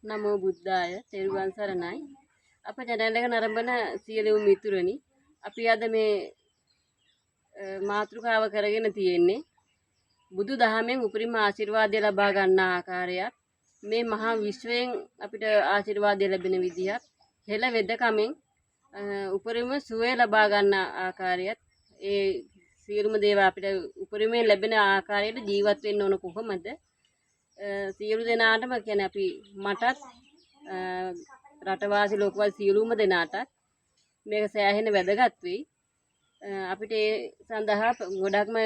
නමෝ බුද්ධාය. තෙරුවන් සරණයි. අප චැනල් එක නරඹන සියලුම මිතුරනි, අපි අද මේ මාතෘකාව කරගෙන තියෙන්නේ බුදු දහමෙන් උපරිම ආශිර්වාදය ලබා ගන්න ආකාරයත්, මේ මහා විශ්වයෙන් අපිට ආශිර්වාදය ලැබෙන විදිහත්, හෙළ වෙදකමෙන් උපරිම සුවය ලබා ගන්න ආකාරයත්, ඒ සියලුම දේවල් අපිට උපරිමයෙන් ලැබෙන ආකාරයට ජීවත් වෙන්න ඕන කොහොමද? සියලු දෙනාටම කියන්නේ අපි මටත් රටවාසී ලෝකවාසී සියලුම දෙනාටත් මේක සෑහෙන වැදගත් වෙයි. අපිට ඒ සඳහා ගොඩක්ම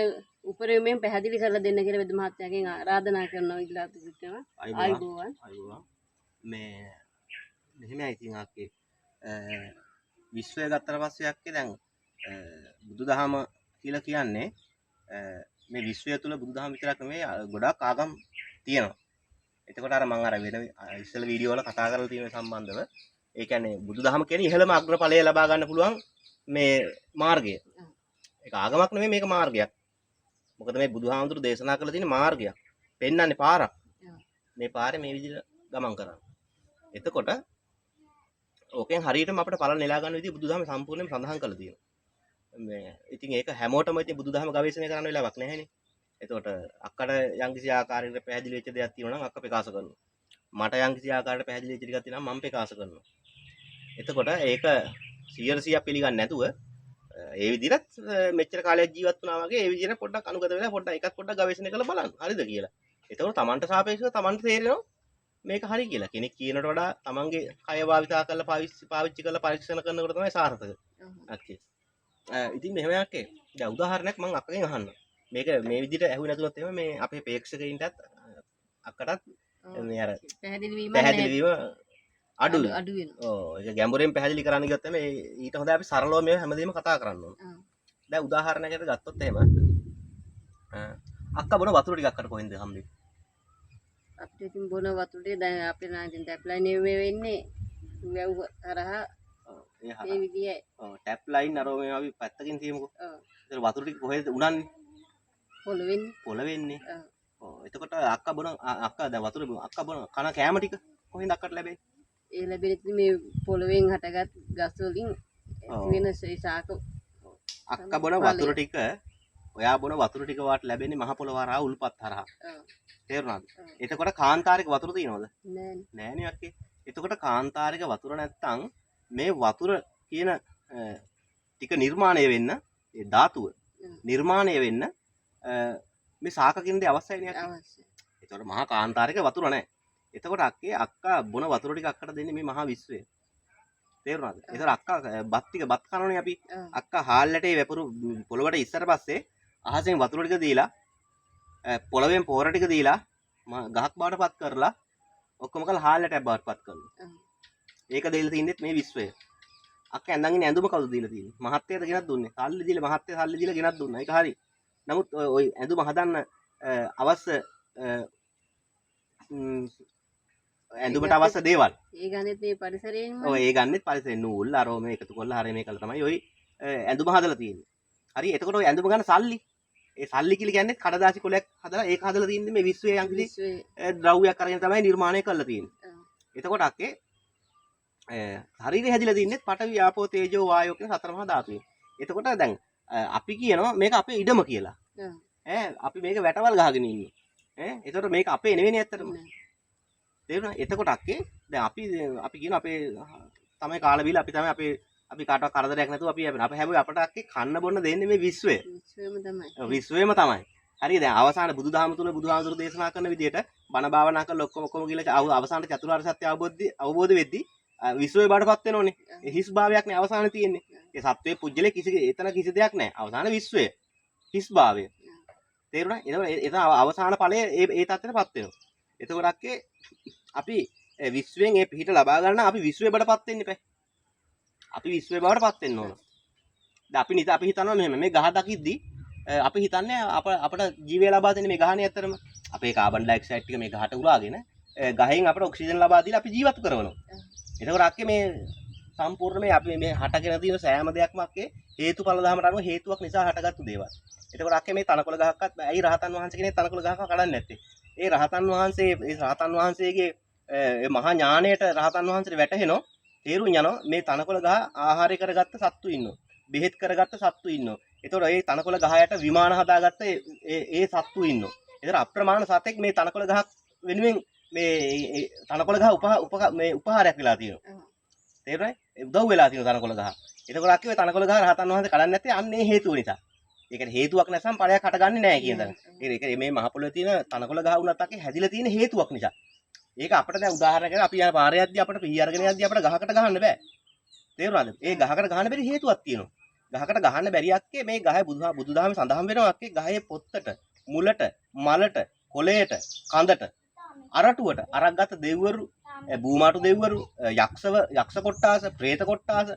උපරිමයෙන් පැහැදිලි කරලා දෙන්න කියලා වෙද මහත්තයාගෙන් ආරාධනා කරනවා, ඉල්ලා සිටිනවා. ආයුබෝවන්. ආයුබෝවන්. මේ මෙහෙමයි ඉතින් අක්කේ, විශ්වය ගත්තට පස්සේ අක්කේ දැන් බුදුදහම කියලා කියන්නේ මේ විශ්වය තුල බුදුදහම විතරක් නෙමෙයි, ගොඩාක් ආගම් තියෙනවා. එතකොට අර මං අර වෙන ඉස්සෙල්ලා වීඩියෝ වල කතා කරලා තියෙන සම්බන්ධව, ඒ කියන්නේ බුදුදහම කියන්නේ ඉහළම අග්‍රඵලය ලබා ගන්න පුළුවන් මේ මාර්ගය. ඒක ආගමක් නෙමෙයි, මේක මාර්ගයක්. මොකද මේ බුදුහාමුදුරු දේශනා කරලා තියෙන මාර්ගයක්. පෙන්වන්නේ පාරක්. මේ පාරේ මේ විදිහට ගමන් කරන්න. එතකොට ඕකෙන් හරියටම අපිට ඵල නෙලා ගන්න විදිහ බුදුදහම සම්පූර්ණයෙන්ම සඳහන් කරලා තියෙනවා. මේ ඉතින් ඒක හැමෝටම ඉතින් බුදුදහම ගවේෂණය කරන්න වෙලාවක් නැහැනේ. එතකොට අක්කට යම්කිසි ආකාරයකට පැහැදිලි වෙච්ච දෙයක් තියෙනවා නම් අක්ක ප්‍රකාශ කරනවා. මට යම්කිසි ආකාරයකට පැහැදිලි වෙච්ච ටිකක් තියෙනවා නම් මම ප්‍රකාශ කරනවා. එතකොට ඒක 100% පිළිගන්නේ නැතුව ඒ විදිහට මෙච්චර කාලයක් ජීවත් වුණා වගේ ඒ විදිහට පොඩ්ඩක් අනුගත වෙලා පොඩ්ඩක් එකක් පොඩ්ඩක් ගවේෂණය කරලා බලන්න හරිද කියලා. එතකොට තමන්ට සාපේක්ෂව තමන්ට තේරෙනවා මේක හරි කියලා. කෙනෙක් කියනට වඩා තමන්ගේ කය භාවිතා කරලා පාවිච්චි කරලා පරීක්ෂණ කරනකොට තමයි සාර්ථක. අක්කේ. ඉතින් මෙහෙම අක්කේ. දැන් උදාහරණයක් මං අක්කගෙන් අහන්න. මේක මේ විදිහට ඇහුවේ නැතුවත් එහෙම මේ අපේ ප්‍රේක්ෂකයින්ටත් අක්කටත් මේ අර පැහැදිලි වීම අඩුයි. අඩු වෙනවා. ඔව්, ඒක ගැඹුරින් පැහැදිලි කරන්න ගියොත් එහෙම ඊට හොඳයි අපි සරලව මේ හැමදේම කතා කරන්න ඕන. දැන් උදාහරණයකට ගත්තොත් එහෙම අක්කා බොන වතුර ටිකක් අර කොහෙන්ද හම්බෙන්නේ? අපිට ඉතින් බොන වතුර ටික දැන් අපේ නම් ඉතින් ටැප් ලයින් මේ වෙන්නේ වැව් හරහා. ඔව්, ඒ හරහා. මේ විදියයි. ඔව්, ටැප් ලයින් අර මේ අපි පැත්තකින් තියමුකෝ. ඔව්. ඒතර වතුර ටික කොහෙද උනන්නේ? පොළවෙන්නේ. පොළවෙන්නේ. ඔව්. ඔව්, එතකොට අක්කා බොන අක්කා දැන් වතුර අක්කා බොන කන කෑම ටික කොහෙන්ද අක්කට ලැබෙන්නේ? ඒ ලැබෙන ඉතින් මේ පොළවෙන් හටගත් ගස් වලින් ඇති වෙන ඒ ශාක. අක්කා බොන වතුර ටික, ඔයා බොන වතුර ටික වාට ලැබෙන්නේ මහ පොළව හරහා උල්පත් හරහා. තේරුණාද? එතකොට කාන්තාරික වතුර තියෙනවද? නෑනේ. නෑනේ අක්කේ. එතකොට කාන්තාරික වතුර නැත්තම් මේ වතුර කියන ටික නිර්මාණය වෙන්න, ඒ ධාතුව නිර්මාණය වෙන්න මේ ශාක කියන දේ අවශ්‍යයි නේ අක්කේ. අවශ්‍යයි. එතකොට මහා කාන්තාරික වතුර නෑ. එතකොට අක්කේ අක්කා බොන වතුර ටික අක්කට දෙන්නේ මේ මහා විශ්වය. තේරුණාද? එතකොට අක්කා බත් ටික බත් කනෝනේ අපි. අක්කා හාල් ඇටේ වැපරු පොළවට ඉස්සර පස්සේ අහසෙන් වතුර ටික දීලා පොළවෙන් පොහොර ටික දීලා ගහක් බවට පත් කරලා ඔක්කොම කරලා හාල් ඇටයක් බවට පත් කරනවා. ඒක දීලා තින්නෙත් මේ විශ්වය. අක්කා ඇඳන් ඉන්න ඇඳුම කවුද දීලා තින්නේ? මහත්තයාද ගෙනත් දුන්නේ? සල්ලි දීලා මහත්තයා සල්ලි දීලා ගෙනත් දුන්නා. ඒක හරි. නමුත් ඔය ඇඳුම හදන්න අවශ්‍ය ඇඳුමට අවශ්‍ය දේවල් ඒ ගන්නෙත් මේ පරිසරයෙන්ම. ඔව්, ඒ ගන්නෙත් පරිසරයෙන් නූල් අරෝ මේ එකතු කරලා හරි මේ කළා තමයි ඔය ඇඳුම හදලා තියෙන්නේ. හරි. එතකොට ඔය ඇඳුම ගන්න සල්ලි, ඒ සල්ලි කියලා කියන්නේ කඩදාසි කොලයක් හදලා ඒක හදලා තියෙන්නේ මේ විශ්වයේ යම්කිසි ද්‍රව්‍යයක් අරගෙන තමයි නිර්මාණය කරලා තියෙන්නේ. එතකොට අක්කේ ශරීරය හැදිලා තින්නේ පඨවි ආපෝ තේජෝ වායෝ කියන සතර මහා ධාතුවෙන්. එතකොට දැන් අපි කියනවා මේක අපේ ඉඩම කියලා. අපි මේක වැටවල් ගහගෙන ඉන්නේ. එතකොට මේක අපේ නෙවෙයිනේ ඇත්තටම. තේරුණා? එතකොට අක්කේ දැන් අපි කියන අපේ තමයි කාලා බීලා අපි තමයි අපේ අපි කාටවත් කරදරයක් නැතුව අපි අපේ හැබැයි අපට අක්කේ කන්න බොන්න දෙන්නේ මේ විශ්වය. විශ්වයම තමයි. ඔව්, විශ්වයම තමයි. හරි. දැන් අවසාන බුදුදහම තුල බුදුහාමුදුරු දේශනා කරන විදිහට බණ භාවනා කරලා ඔක්කොම ඔක්කොම කියලා අවසානට චතුරාර්ය සත්‍ය අවබෝධ වෙද්දී විශ්වය බාටපත් වෙනෝනේ. ඒ හිස් භාවයක් නේ අවසානයේ තියෙන්නේ. ඒ සත්වයේ පුජ්‍යලේ කිසි එතන කිසි දෙයක් නෑ. අවසාන විශ්වය. හිස් භාවය. තේරුණා? එතකොට එතන අවසාන ඵලය ඒ තත්ත්වයටපත් වෙනවා. එතකොට අක්කේ අපි විශ්වයෙන් ඒ පිහිට ලබා ගන්න අපි විශ්වය බාටපත් වෙන්න එපා. අපි විශ්වය බවට පත් වෙන්න ඕන. දැන් අපි නිත අපි හිතනවා මෙහෙම මේ ගහ දකිද්දි අපි හිතන්නේ අපට ජීවය ලබා දෙන්නේ මේ ගහනේ ඇත්තටම. අපේ කාබන් ඩයොක්සයිඩ් ටික මේ ගහට උරාගෙන ගහෙන් අපට ඔක්සිජන් ලබා දීලා අපි ජීවත් කරනවා. එතකොට අක්කේ මේ සම්පූර්ණ මේ අපි මේ හටගෙන තියෙන සෑම දෙයක්ම අක්කේ හේතුඵල ධමයට අනුව හේතුවක් නිසා හටගත්තු දේවල්. එතකොට අක්කේ මේ තනකොළ ගහක්වත් ඇයි රහතන් වහන්සේ කෙනෙක් තනකොළ ගහක් කඩන්නේ නැත්තේ? ඒ රහතන් වහන්සේ ඒ රහතන් වහන්සේගේ ඒ මහා ඥාණයට රහතන් වහන්සේට වැටහෙනවා, තේරුම් යනවා මේ තනකොළ ගහ ආහාරය කරගත්ත සත්තු ඉන්නවා, බෙහෙත් කරගත්ත සත්තු ඉන්නවා. ඒතකොට ඒ තනකොළ ගහ යට විමාන හදාගත්ත ඒ ඒ සත්තු ඉන්නවා. ඒතර අප්‍රමාණ සතෙක් මේ තනකොළ ගහක් වෙනුවෙන් මේ තනකොළ ගහ උප මේ උපහාරයක් වෙලා තියෙනවා. තේරුණාද? උදව් වෙලා තියෙනවා තනකොළ ගහ. එතකොට අක්කේ ඔය තනකොළ ගහ රහතන් වහන්සේ කඩන්නේ නැත්තේ අන්න ඒ හේතුව නිසා. ඒ කියන්නේ හේතුවක් නැත්නම් ඵලයක් හටගන්නේ නැහැ කියන තැන. ඒක මේ මහ පොළොවේ තියෙන තනකොළ ගහ වුණත් අක්කේ හැදිලා තියෙන හේතුවක් නිසා. ඒක අපිට දැන් උදාහරණයකට අපි යන පාරේ යද්දි අපිට පිහි අරගෙන යද්දි අපිට ගහකට ගහන්න බෑ. තේරුණාද? ඒ ගහකට ගහන්න බැරි හේතුවක් තියෙනවා. ගහකට ගහන්න බැරි අක්කේ මේ ගහේ බුදුදහමේ සඳහන් වෙනවා අක්කේ ගහේ පොත්තට, මුලට, මලට, කොළයට, කඳට, අරටුවට අරක් ගත්ත දෙවිවරු, භූමාටු දෙවිවරු, යක්ෂව යක්ෂ කොට්ටාස, ප්‍රේත කොට්ටාස,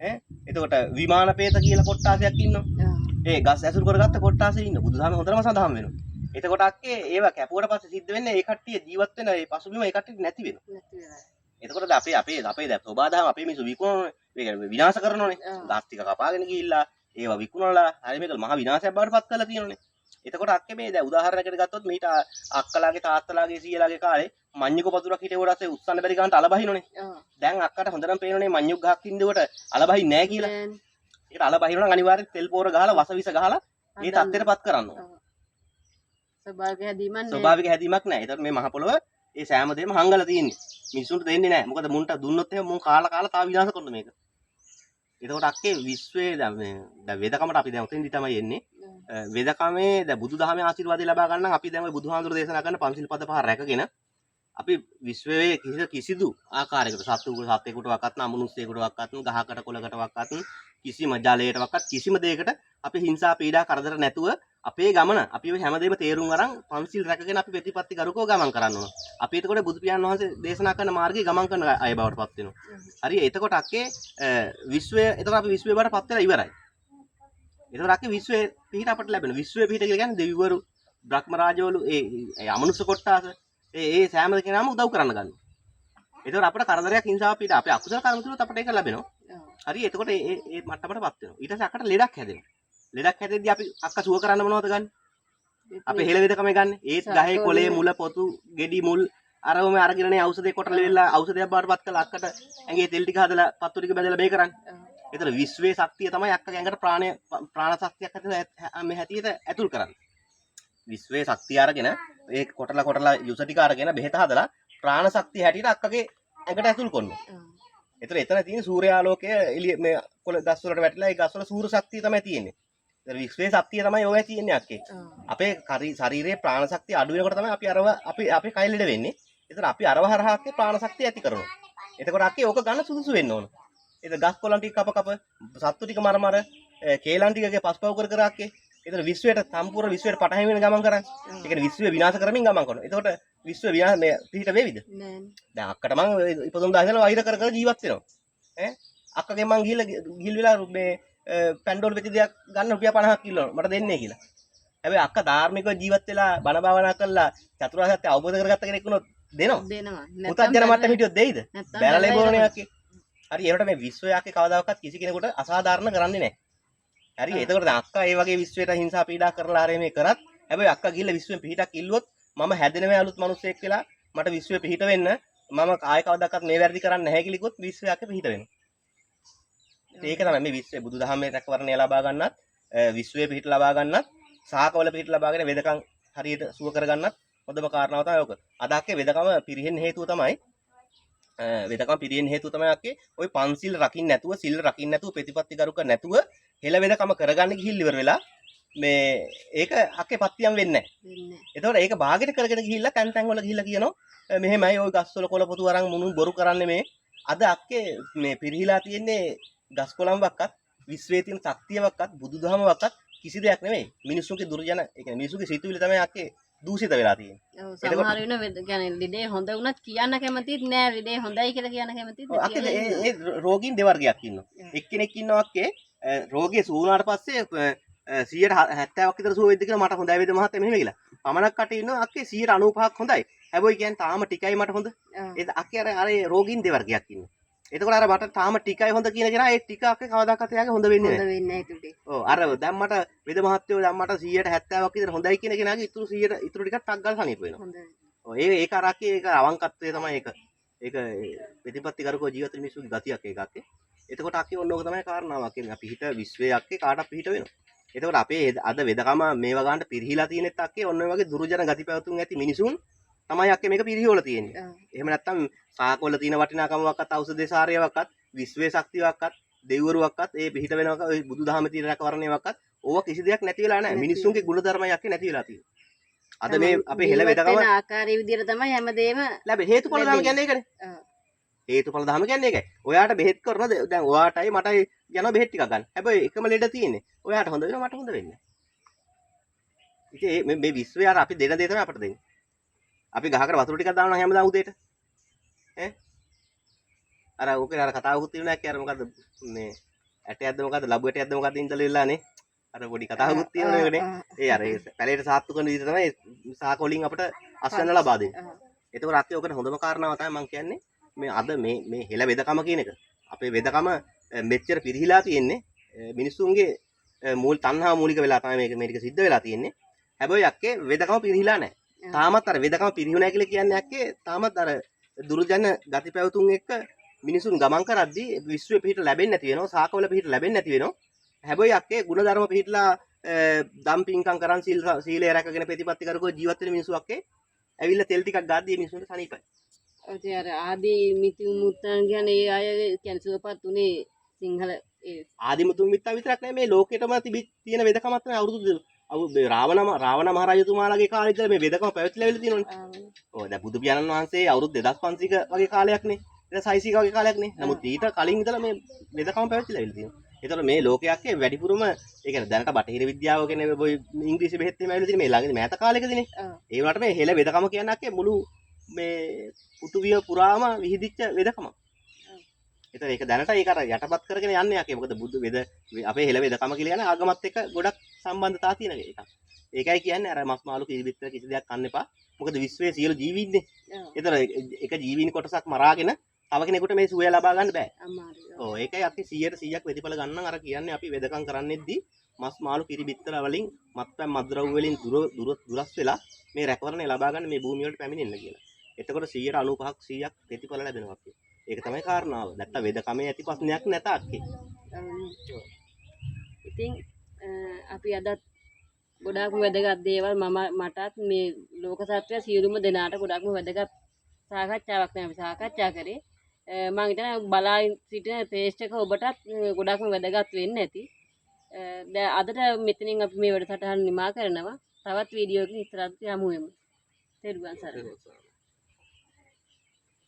ඈ එතකොට විමාන ප්‍රේත කියලා කොට්ටාසයක් ඉන්නවා. ඒ ගස් ඇසුරු කරගත්ත කොට්ටාසෙ ඉන්න බුදුදහමේ හොඳටම සඳහන් වෙනවා. එතකොට අක්කේ ඒවා කැපුවට පස්සේ සිද්ධ වෙන්නේ ඒ කට්ටිය ජීවත් වෙන ඒ පසුබිම ඒ කට්ටියට නැති වෙනවා. නැති වෙනවා. එතකොට දැන් අපේ අපේ අපේ දැන් සෝබාදහම අපේ මිනිස්සු විකුණනෝනේ. ඒ කියන්නේ විනාශ කරනෝනේ. ගස් ටික කපාගෙන ගිහිල්ලා ඒවා විකුණලා හරි මේක මහා විනාශයක් බවට පත් කරලා තියෙනෝනේ. එතකොට අක්කේ මේ දැන් උදාහරණයකට ගත්තොත් මීට අක්කලාගේ තාත්තලාගේ සීයලාගේ කාලේ මඤ්ඤුක පතුරක් හිටේවට පස්සේ උස්සන්න බැරි ගානට අල බහිනෝනේ. දැන් අක්කට හොඳටම පේනෝනේ මඤ්ඤුක් ගහක් ඉඳුවට අල බහින්නේ නැහැ කියලා. ඒකට අල බහිනවා නම් අනිවාර්යෙන් තෙල් පෝර ගහලා වස විස ගහලා ඒ තත්ත්වයට පත් කරන්න ඕන. ස්වභාවික හැදීමක් නෑ. ස්වභාවික හැදීමක් නෑ. ඒතර මේ මහ පොළව ඒ සෑම දෙයක්ම හංගලා තියෙන්නේ. මිනිසුන්ට දෙන්නේ නෑ. මොකද මුන්ට දුන්නොත් එහෙම මුන් කාලා කාලා තව විනාශ කරන මේක. එතකොට අක්කේ විශ්වයේ දැන් මේ දැන් වෙදකමට අපි දැන් ඔතෙන්දි තමයි එන්නේ. වෙදකමේ දැන් බුදුදහමේ ආශිර්වාදය ලබා ගන්න නම් අපි දැන් ඔය බුදුහාමුදුරු දේශනා කරන පන්සිල් පද පහ රැකගෙන අපි විශ්වයේ කිසිදු ආකාරයකට සත්වෙකුටවත් අමනුෂ්‍යයෙකුටවත් ගහකට කොළකටවත් කිසිම ජලයටවත් කිසිම දෙයකට අපි හිංසා පීඩා කරදර නැතුව අපේ ගමන අපි ඔය හැමදේම තේරුම් අරන් පන්සිල් රැකගෙන අපි ප්‍රතිපත්ති ගරුකව ගමන් කරන්න ඕන. අපි එතකොට බුදු පියාණන් වහන්සේ දේශනා කරන මාර්ගයේ ගමන් කරන අය බවට පත් වෙනවා. හරි එතකොට අක්කේ විශ්වය එතකොට අපි විශ්වය බවට පත් වෙලා ඉවරයි. එතකොට අක්කේ විශ්වයේ පිහිට අපට ලැබෙනවා. විශ්වයේ පිහිට කියලා කියන්නේ දෙවිවරු, බ්‍රහ්ම රාජවරු, ඒ අමනුෂ්‍ය කොට්ටාස ඒ ඒ සෑම කෙනාම උදව් කරන්න ගන්නවා. එතකොට අපට කරදරයක් හිංසාවක් පිට අපේ අකුසල කර්ම තුලත් අපට ඒක ලැබෙනවා. හරි එතකොට ඒ ඒ මට්ටමටපත් වෙනවා. ඊට පස්සේ අක්කට ලෙඩක් හැදෙනවා. ලෙඩක් හැදෙද්දි අපි අක්ක සුව කරන්න මොනවද ගන්නෙ? අපි හෙළ වෙදකමේ ගන්නෙ. ඒත් ගහේ කොළේ මුල පොතු ගෙඩි මුල් අරවම අරගෙනනේ ඖෂධය කොටලා වෙලා ඖෂධයක් බවට පත් කරලා අක්කට ඇඟේ තෙල් ටික හදලා පත්තු ටික බැදලා මේ කරන්නේ. ඒතර විශ්වයේ ශක්තිය තමයි අක්කගේ ඇඟට ප්‍රාණ ශක්තියක් ඇතුළේ මේ හැටියට ඇතුල් කරන්නේ. විශ්වයේ ශක්තිය අරගෙන ඒ කොටලා කොටලා යුස ටික අරගෙන බෙහෙත හදලා ප්‍රාණ ශක්තිය හැටියට අක්කගේ ඇඟට ඇතුල් කරනවා. ඒතර එතන තියෙන සූර්යාලෝකය එළිය මේ කොළ ගස් වලට වැටිලා ඒ ගස් වල සූර්ය ශක්තිය තමයි තියෙන්නේ. ඒතර විශ්වයේ ශක්තිය තමයි ඔය තියෙන්නේ අක්කේ. අපේ ශරීරයේ ප්‍රාණ ශක්තිය අඩු වෙනකොට තමයි අපි අරව අපි අපේ කය ලෙඩ වෙන්නේ. ඒතර අපි අරව හරහා අක්කේ ප්‍රාණ ශක්තිය ඇති කරනවා. එතකොට අක්කේ ඕක ගන්න සුදුසු වෙන්න ඕන. ඒතර ගස් කොළන් ටික කප කප සත්තු ටික මර මර කේලන් ටිකගේ පස්පව් කර කර අක්කේ. ඒතර විශ්වයට සම්පූර්ණ විශ්වයට පටහැනි වෙන ගමන් කරන්නේ. ඒ කියන්නේ විශ්වය විනාශ කරමින් ගමන් කරනවා. එතකොට විශ්ව විනාශ මේ පිහිට වේවිද? නෑ. දැන් අක්කට මං ඉපදුන දා ඉඳලා වෛර කර කර ජීවත් වෙනවා. ඈ අක්කගෙන් මං ගිහිල්ලා ගිහිල් වෙලා මේ පැන්ඩෝල් පෙති දෙයක් ගන්න රුපියල් 50ක් ඉල්ලනවා මට දෙන්නේ කියලා. හැබැයි අක්කා ධාර්මිකව ජීවත් වෙලා බණ භාවනා කරලා චතුරාර්ය සත්‍ය අවබෝධ කරගත්ත කෙනෙක් වුණොත් දෙනවා. දෙනවා. පුතත්ජන මට්ටම හිටියොත් දෙයිද? බැලලා ඉබෝනේ අක්කේ. හරි ඒකට මේ විශ්වය අක්කේ කවදාකවත් කිසි කෙනෙකුට අසාධාරණ කරන්නේ නැහැ. හරි එතකොට දැන් අක්කා ඒ වගේ විශ්වයට හිංසා පීඩා කරලා හරි මේ කරත් හැබැයි අක්කා ගිහිල්ලා විශ්වයෙන් පිහිටක් ඉල්ලුවොත් මම හැදෙනවා අලුත් මිනිස්සෙක් වෙලා මට විශ්වය පිහිට වෙන්න මම ආයෙ කවදාකවත් මේ වැරදි කරන්නේ නැහැ කියලා කිව්වොත් විශ්වය අක්කේ පිහිට වෙනවා. ඒක තමයි මේ විශ්වය බුදුදහමේ රැකවරණය ලබා ගන්නත් විශ්වයේ පිහිට ලබා ගන්නත් සාකවල පිහිට ලබාගෙන වෙදකම් හරියට සුව කරගන්නත් හොඳම කාරණාව තමයි ඔක. අද අක්කේ වෙදකම පිරිහෙන්න හේතුව තමයි වෙදකම පිරිහෙන්න හේතුව තමයි අක්කේ ඔය පන්සිල් රකින්න නැතුව සිල් රකින්න නැතුව ප්‍රතිපත්ති ගරුක නැතුව හෙළ වෙදකම කරගන්න ගිහිල් ඉවර වෙලා මේ ඒක අක්කේ පත්තියම් වෙන්නේ නැහැ. එතකොට ඒක භාගෙට කරගෙන ගිහිල්ලා තැන් තැන් වල ගිහිල්ලා කියනවා මෙහෙමයි ඔය ගස්වල කොළ පොතු අරන් මුණුන් බොරු කරන්නේ මේ අද අක්කේ මේ පිරිහිලා තියෙන්නේ ගස් කොළන්වක්වත් විශ්වයේ තියෙන ශක්තියවක්වත් බුදුදහමවක්වත් කිසි දෙයක් නෙමෙයි. මිනිස්සුන්ගේ දුර්ජන ඒ කියන්නේ මිනිස්සුන්ගේ සිතුවිලි තමයි අක්කේ දූෂිත වෙලා තියෙන්නේ. ඔව් සමහර වෙන කියන්නේ ලෙඩේ හොඳ වුණත් කියන්න කැමතිත් නෑ ලෙඩේ හොඳයි කියලා කියන්න කැමතිත් නෑ. අක්කේ ඒ රෝගීන් දෙවර්ගයක් ඉන්නවා. එක්කෙනෙක් ඉන්නවා අක්කේ රෝගිය සුව වුණාට පස්සේ 70ක් විතර සුව වෙද්ද කියලා මට හොඳයි වේද මහත්තයා මෙහෙම කියලා. පමණක් කට ඉන්නවා අක්කේ 95ක් හොඳයි. හැබැයි කියන්නේ තාම ටිකයි මට හොඳ. ඒ අක්කේ අර අර රෝගීන් දෙවර්ගයක් ඉන්නවා. එතකොට අර මට තාම ටිකයි හොඳ කියන කෙනා ඒ ටික අක්කේ කවදාකවත් එයාගේ හොඳ වෙන්නේ නැහැ. හොඳ වෙන්නේ නැහැ ඒකට. ඔව් අර දැන් මට වේද මහත්තයෝ දැන් මට 70ක් විතර හොඳයි කියන කෙනාගේ ඉතුරු 100 ඉතුරු ටිකක් ටක් ගාලා සනීප වෙනවා. හොඳයි. ඔව්, ඒක අර අක්කේ ඒක අවංකත්වය තමයි ඒක. ඒක ප්‍රතිපත්ති කරකෝ ජීවත් වෙන මිනිස්සුගේ ගතියක් ඒක අක්කේ. එතකොට අක්කේ ඔන්න ඕක තමයි කාරණාව අක්කේ. අපි හිත විශ්වයේ අක්කේ කාටවත් පිහිට වෙනවා. එතකොට අපේ අද වෙදකම මේවා ගන්නට පිරිහිලා තියෙනෙත් අක්කේ ඔන්න ඔය වගේ දුර්ජන ගති පැවතුම් ඇති මිනිසුන් තමයි අක්කේ මේක පිරිහිවල තියෙන්නේ. එහෙම නැත්තම් සාකවල තියෙන වටිනාකමක්වත් ඖෂධ සාරයක්වත් විශ්වයේ ශක්තියක්වත් දෙවිවරුවක්වත් ඒ පිහිට වෙනවක ඔය බුදුදහමේ තියෙන රැකවරණයක්වත් ඕවා කිසි දෙයක් නැති වෙලා නැහැ. මිනිස්සුන්ගේ ගුණධර්මයක් අක්කේ නැති වෙලා තියෙනවා. අද මේ අපේ හෙළ වෙදකම ආකාරයේ විදියට තමයි හැමදේම ලැබෙන්නේ. හේතුඵල ධම කියන්නේ ඒකනේ. හේතුඵල ධම කියන්නේ ඒකයි. ඔයාට බෙහෙත් කරන දැන් ඔයාටයි මටයි යනවා බෙහෙත් ටිකක් ගන්න. හැබැයි එකම ලෙඩ තියෙන්නේ. ඔයාට හොඳ වෙනවා මට හොඳ වෙන්නේ නැහැ. ඉතින් මේ මේ විශ්වය අර අපි දෙන දේ තමයි අපට දෙන්නේ. අපි ගහකට වතුර ටිකක් දානවා නම් හැමදාම උදේට. ඈ අර ඕකේ අර කතාවකුත් තියෙනවා නේ අර මොකද්ද මේ ඇටයක්ද මොකද්ද ලැබු ඇටයක්ද මොකද්ද ඉඳලා ඉල්ලානේ. අර පොඩි කතාවකුත් තියෙනවා ඒකනේ. ඒ අර ඒ පැලේට සාත්තු කරන විදිහ තමයි සාක වලින් අපට අස්වැන්න ලබා දෙන්නේ. එතකොට අක්කේ ඔකට හොඳම කාරණාව තමයි මං කියන්නේ මේ අද මේ මේ හෙළ වෙදකම කියන එක. අපේ වෙදකම මෙච්චර පිරිහිලා තියෙන්නේ මිනිස්සුන්ගේ මූල තණ්හාව මූලික වෙලා තමයි මේක මේ ටික සිද්ධ වෙලා තියෙන්නේ. හැබැයි අක්කේ වෙදකම පිරිහිලා නැහැ. තාමත් අර වෙදකම පිරිහුණා කියලා කියන්නේ අක්කේ තාමත් අර දුර්ජන ගති පැවතුම් එක්ක මිනිසුන් ගමන් කරද්දී විශ්වයේ පිහිට ලැබෙන්නේ නැති වෙනවා. සාකවල පිහිට ලැබෙන්නේ නැති වෙනවා. හැබැයි අක්කේ ගුණධර්ම පිහිටලා දම් පින්කම් කරන් සීලය රැකගෙන ප්‍රතිපත්ති කරකෝ ජීවත් වෙන මිනිස්සු අක්කේ ඇවිල්ලා තෙල් ටිකක් ගාද්දී මිනිස්සුන්ට සනීපයි. ඔව් ඉතින් අර ආදී මිතුම් මුත්තන් කියන්නේ ඒ අය කියන්නේ සුවපත් උනේ සිංහල ඒ ආදි මුතුන් මිත්තන් විතරක් නෙමෙයි මේ ලෝකෙටම තියෙන වෙදකමක් තමයි අවුරුදු රාවණ මහරජතුමාලාගේ කාලේ ඉඳලා මේ වෙදකම පැවතිලා වෙලා තියෙනවනේ. ඔව් දැන් බුදු පියාණන් වහන්සේ අවුරුදු 2500ක වගේ කාලයක් නේ. 2600ක වගේ කාලයක් නේ. නමුත් ඊට කලින් ඉඳලා මේ වෙදකම පැවතිලා වෙලා තියෙනවා. ඒතර මේ ලෝකයක් වැඩිපුරම ඒ කියන්නේ දැනට බටහිර විද්‍යාව කියන්නේ ඔය ඉංග්‍රීසි බෙහෙත් එහෙම ඇවිල්ලා තියෙන මේ ළඟදී මෑත කාලෙකදීනේ. ඒ වුණාට මේ හෙළ වෙදකම කියන්නේ අක්කේ මුළු මේ පෘථුවිය පුරාම විහිදිච්ච වෙදකම. ඒතර ඒක දැනට ඒක අර යටපත් කරගෙන යන්නේ අක්කේ. මොකද බුදු වෙද අපේ හෙළ වෙදකම කියලා කියන්නේ ආගමත් එක්ක ගොඩක් සම්බන්ධතා තියෙන එකක්. ඒකයි කියන්නේ අර මස් මාළු කිරි බිත්තර කිසි දෙයක් කන්න එපා. මොකද විශ්වයේ සියලු ජීවීන්නේ. ඒතර එක ජීවීන් කොටසක් මරාගෙන තව කෙනෙකුට මේ සුවය ලබා ගන්න බෑ. අමාරුයි. ඔව් ඒකයි අපි 100%ක් ප්‍රතිඵල ගන්න නම් අර කියන්නේ අපි වෙදකම් කරන්නෙද්දී මස් මාළු කිරි බිත්තර වලින් මත්පැන් මත්ද්‍රව්‍ය වලින් දුර දුර දුරස් වෙලා මේ රැකවරණය ලබා ගන්න මේ භූමිය වලට පැමිණෙන්න කියලා. එතකොට 95ක් 100ක් ප්‍රතිඵල ලැබෙනවා අපේ. ඒක තමයි කාරණාව. නැත්තම් වෙදකමේ ඇති ප්‍රශ්නයක් නැත අක්කේ. ඉතින් අපි අදත් ගොඩාක්ම වැදගත් දේවල් මම මටත් මේ ලෝක සත්වය සියලුම දෙනාට ගොඩාක්ම වැදගත් සාකච්ඡාවක් තමයි අපි සාකච්ඡා කරේ. මං හිතනවා බලා සිටින ප්‍රේක්ෂක ඔබටත් ගොඩාක්ම වැදගත් වෙන්න ඇති. දැන් අදට මෙතනින් අපි මේ වැඩසටහන නිමා කරනවා. තවත් වීඩියෝ එකකින් ඉස්සරහට යමු වෙමු. තෙරුවන් සරණයි.